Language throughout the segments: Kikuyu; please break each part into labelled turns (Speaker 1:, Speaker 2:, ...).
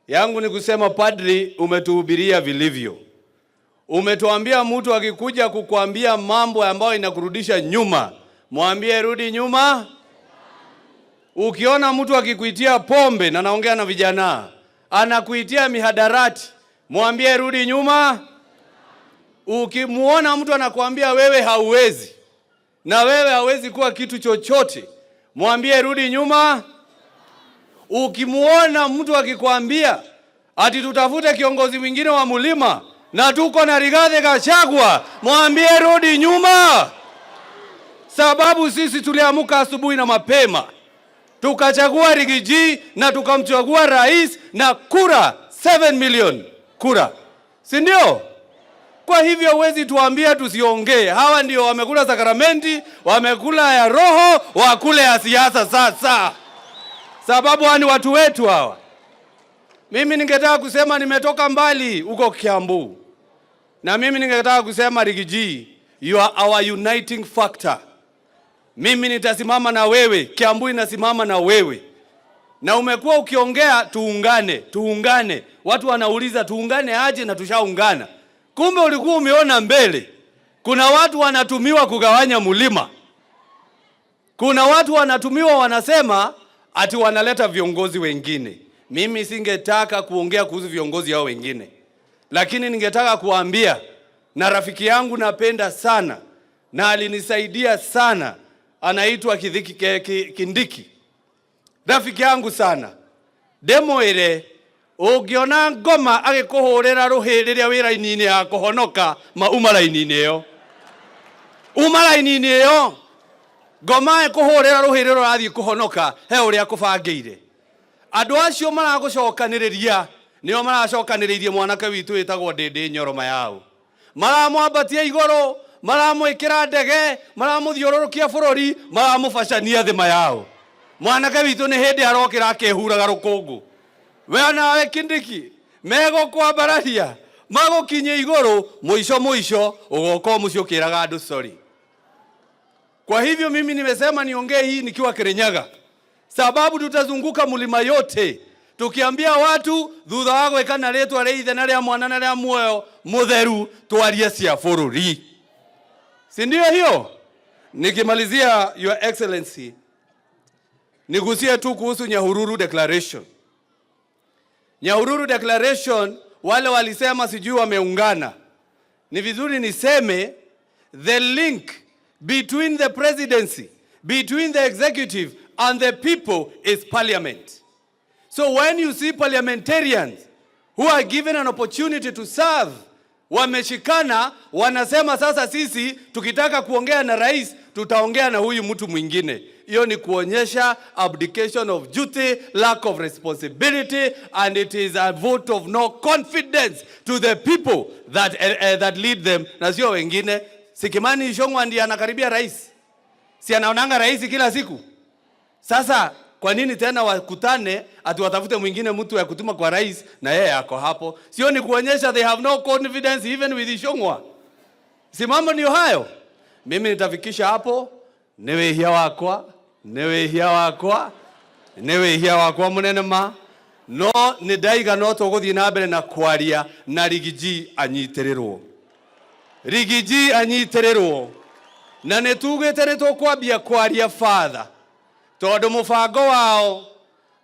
Speaker 1: Yangu ni kusema padri, umetuhubiria vilivyo. Umetuambia mtu akikuja kukuambia mambo ambayo inakurudisha nyuma, mwambie rudi nyuma. Ukiona mtu akikuitia pombe, na naongea na vijana, anakuitia mihadarati, mwambie rudi nyuma. Ukimuona mtu anakuambia wewe hauwezi na wewe hauwezi kuwa kitu chochote, mwambie rudi nyuma. Ukimuona mtu akikwambia ati tutafute kiongozi mwingine wa mlima na tuko na Rigathi Gachagua, mwambie rudi nyuma, sababu sisi tuliamuka asubuhi na mapema tukachagua Riggy G na tukamchagua rais na kura 7 million kura, si ndio? Kwa hivyo huwezi tuambia tusiongee. Hawa ndio wamekula sakramenti, wamekula ya roho, wakule ya siasa sasa, sababu hawa ni watu wetu hawa. Mimi ningetaka kusema nimetoka mbali huko Kiambu, na mimi ningetaka kusema Riggy G, you are our uniting factor. Mimi nitasimama na wewe, Kiambu inasimama na wewe, na umekuwa ukiongea tuungane, tuungane. Watu wanauliza tuungane aje na tushaungana. Kumbe ulikuwa umeona mbele. Kuna watu wanatumiwa kugawanya mlima. Kuna watu wanatumiwa wanasema ati wanaleta viongozi wengine. Mimi singetaka kuongea kuhusu viongozi hao wengine, lakini ningetaka kuambia, na rafiki yangu napenda sana na alinisaidia sana, anaitwa Kindiki, rafiki yangu sana, ndĩmwĩre ũngĩona ngoma agĩkũhũrĩra rũhĩ rĩrĩa wĩ raini-inĩ ya kũhonoka ma uma raini-inĩ ĩyo, uma raini-inĩ ĩyo. Ngoma ĩkũhũrĩra rũhĩ rĩrĩa ũrathiĩ kũhonoka, he ũrĩa kũbangĩire. Andũ acio maragũcokanĩrĩria nĩo maracokanĩrĩirie mwanake witũ wĩtagwo Ndĩndĩ Nyoro Mayau, maramwambatia igũrũ, maramwĩkĩra ndege, maramũthiũrũrũkia bũrũri, maramũbacania thĩ Mayau. Mwanake witũ nĩ hĩndĩ arokĩra akĩhuraga rũkũngũ. We nawe Kindiki, megũkwambararia magũkinyie igũrũ, mũico mũico ũgoka o mũciĩ ũkĩraga andũ sorry. Kwa hivyo mimi nimesema niongee hii nikiwa Kirinyaga, sababu tutazunguka mlima yote tukiambia watu thutha wa gwĩka na rĩtwa rĩa ithe na rĩa mwana na rĩa muoyo mutheru twarie cia bũrũri, si ndio hiyo? Nikimalizia, Your Excellency, nigusie tu kuhusu Nyahururu Declaration. Nyahururu Declaration, wale walisema sijui wameungana. Ni vizuri niseme the link between the presidency, between the executive and the people is parliament. So when you see parliamentarians who are given an opportunity to serve wameshikana, wanasema sasa sisi tukitaka kuongea na rais tutaongea na huyu mtu mwingine. Hiyo ni kuonyesha abdication of duty, lack of responsibility, and it is a vote of no confidence to the people that lead them, na sio wengine. Si Kimani Ichung'wah ndiye anakaribia rais, si anaonanga rais kila siku? Sasa kwa nini tena wakutane ati watafute mwingine mtu ya kutuma kwa rais na yeye ako hapo? Sio ni kuonyesha they have no confidence even with Ichung'wah? Si mambo ndio hayo? Mimi nitafikisha hapo. Nĩ wĩhia wakwa, nĩ wĩhia wakwa, nĩ wĩhia wakwa mũnene ma no nĩ ndaiga no tũgũthiĩ na mbere na kwaria na Riggy G anyitĩrĩrwo, Riggy G anyitĩrĩrwo, na nĩ tugĩte nĩ tũkwambia kwaria father, tondũ mũbango wao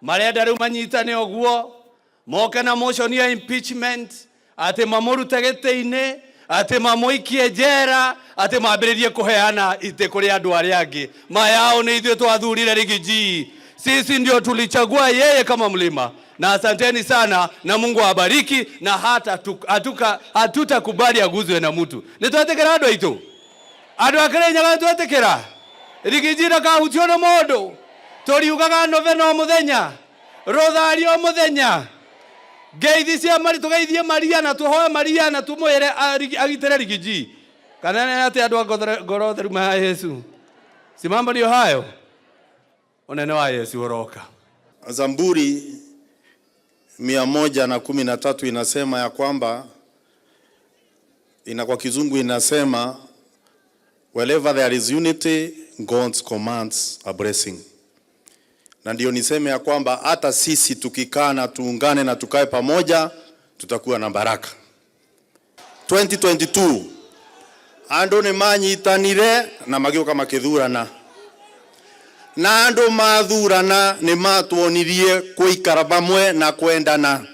Speaker 1: marenda rĩu manyitane ũguo moke na motion ya impeachment, atĩ mamũrute gĩtĩ-inĩ, atĩ mamũikie njera, atĩ mambĩrĩrie kũheana itĩ kũrĩ andũ arĩa angĩ. Mayao nĩ ithuĩ twathurire Riggy G, sisi ndio tulichagua yeye kama mlima. Na asanteni sana na Mungu awabariki, na hata hatutakubali aguzwe na mtu. Nĩ twetĩkĩra andũ aitũ, andũ a Kĩrĩnyaga, twetĩkĩra Riggy G ndakahutio nĩ mũndũ. Tũriugaga novena o mũthenya, rũthari o mũthenya, ngeithi cia mari, tũgeithie Maria na tũhoe Maria na tũmwĩre agitĩre Riggy G. Kana nĩ atĩ andũ a ngoro theru ma Yesu, si mambo ndio hayo? Unene wa Yesu ũroka.
Speaker 2: Zaburi 113 inasema ya kwamba ina kwa Kizungu inasema, "Wherever there is unity, God commands a blessing." Na ndio niseme ya kwamba hata sisi tukikaa na tuungane na tukae pamoja tutakuwa na baraka. 2022 andu ni manyitanire na magiuka makithurana, na andu mathurana ni matuonirie kuikara pamwe na kwendana.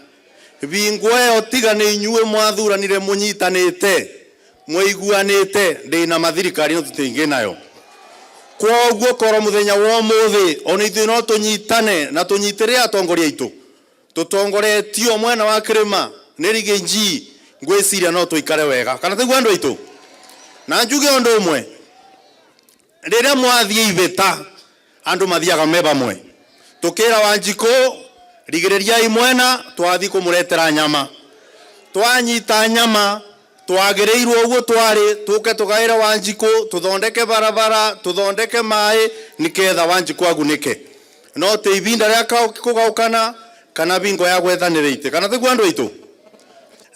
Speaker 2: Bingo ĩyo tiga nĩ inyuĩ mwathuranire mũnyitanĩte mwĩiguanĩte, ndĩna mathirikari no tũtingĩ nayo. Kwoguo korwo mũthenya wa ũmũthĩ ona ithuĩ no tũnyitane na tũnyitĩrĩre atongoria aitũ tũtongoretio mwena wa kĩrĩma nĩ Riggy G, ngwĩciria no tũikare wega, kana tiguo andũ aitũ? Na njuge ũndũ ũmwe, rĩrĩa mwathiĩ ivĩta andũ mathiaga me bamwe, tũkĩra Wanjikũ rigĩrĩriai mwena, twathi kũmũretera nyama, twanyita nyama twagĩrĩirwo ũguo twarĩ tũke tũgaĩre Wanjikũ, tũthondeke barabara, tũthondeke maĩ nĩketha Wanjikũ agunĩke, no ti ibinda rĩa kũgaũkana kana bingo ya gwethanĩra itĩ, kana tiguo andũ aitũ?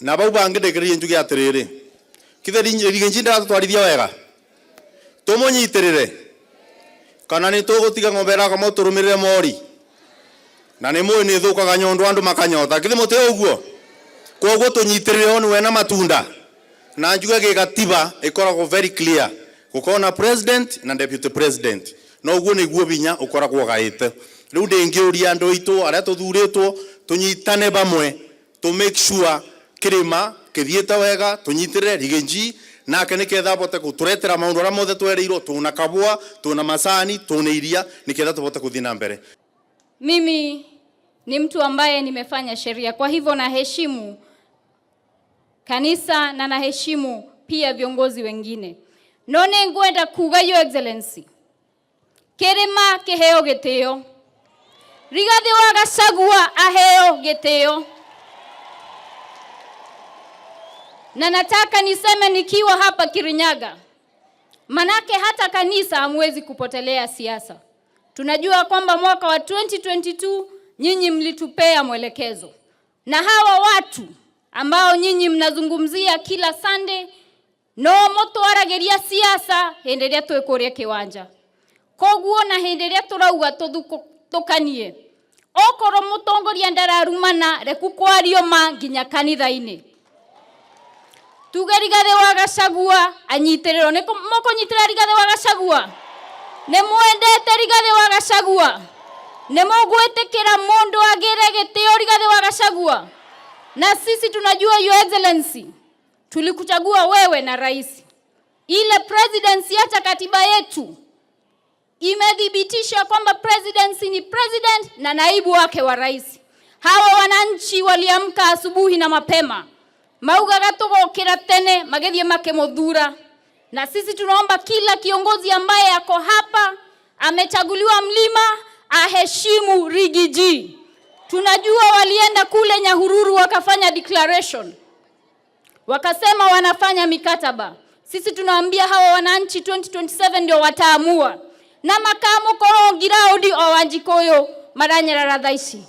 Speaker 2: Na bau bangĩ ndĩkĩrĩrie njuge atĩrĩrĩ, kithe Riggy G ndaratũtwarithia wega, tũmũnyitĩrĩre kana nĩ tũgũtiga ng'ombe ĩrakoma tũrũmĩrĩre mori, na nĩ mũĩ nĩ thũkaga nyondo andũ makanyota, kithe mũtĩ ũguo? Koguo tũnyitĩrĩre onu wena matunda, na njuge gĩgatiba ĩkoragwo very clear, gũkorwo na president na deputy president, na ũguo nĩguo binya ũkoragwo ũgaĩte. Rĩu ndĩngĩũria andũ aitũ arĩa tũthurĩtwo tũnyitane bamwe to make sure kĩrĩma kĩthiĩte wega, tũnyitĩrĩre Riggy G nake nĩketha abote gũtũretera maũndũ arĩa mothe twereirwo, tũna kabũa, tũna macani, tũna iria, nĩketha tũbote gũthiĩ na mbere.
Speaker 3: Mimi ni mtu ambaye nimefanya sheria, kwa hivyo naheshimu kanisa na naheshimu pia viongozi wengine. No nĩngwenda kuga, Your Excellency, kĩrĩma kĩheo gĩtĩo, Rigathĩ wa Gachagua aheo gĩtĩo, na nataka niseme nikiwa hapa Kirinyaga, manake hata kanisa hamwezi kupotelea siasa. Tunajua kwamba mwaka wa 2022 nyinyi mlitupea mwelekezo, na hawa watu ambao nyinyi mnazungumzia kila Sunday no mutwaragiria siasa hindi ĩrĩa twĩ kũrĩa kĩwanja. Koguo na hindi ĩrĩa tũrauga tũthukanie, okorwo mũtongoria ndararumana, reku kwario ma nginya kanitha-inĩ. Tuge Rigathĩ wa Gachagua anyitĩrĩrwo. Nĩ mũkũnyitĩrĩra Rigathĩ wa Gachagua? Nĩ mwendete Rigathĩ wa Gachagua? Nĩ mũgwĩtĩkĩra mũndũ agĩre gĩtĩo Rigathĩ wa Gachagua? Na sisi tunajua, Your Excellency, tulikuchagua wewe na rais. Ile presidency, hata katiba yetu imethibitisha kwamba presidency ni president na naibu wake wa rais. Hawa wananchi waliamka asubuhi na mapema, maugaga tugokira tene, magithie makimuthura. Na sisi tunaomba kila kiongozi ambaye ako hapa amechaguliwa mlima aheshimu Riggy G. Tunajua walienda kule Nyahururu wakafanya declaration, wakasema wanafanya mikataba. Sisi tunaambia hawa wananchi 2027 ndio wataamua, na makamukorwo ngiraũndi o Wanjikũyũ maranyarara thaa ici.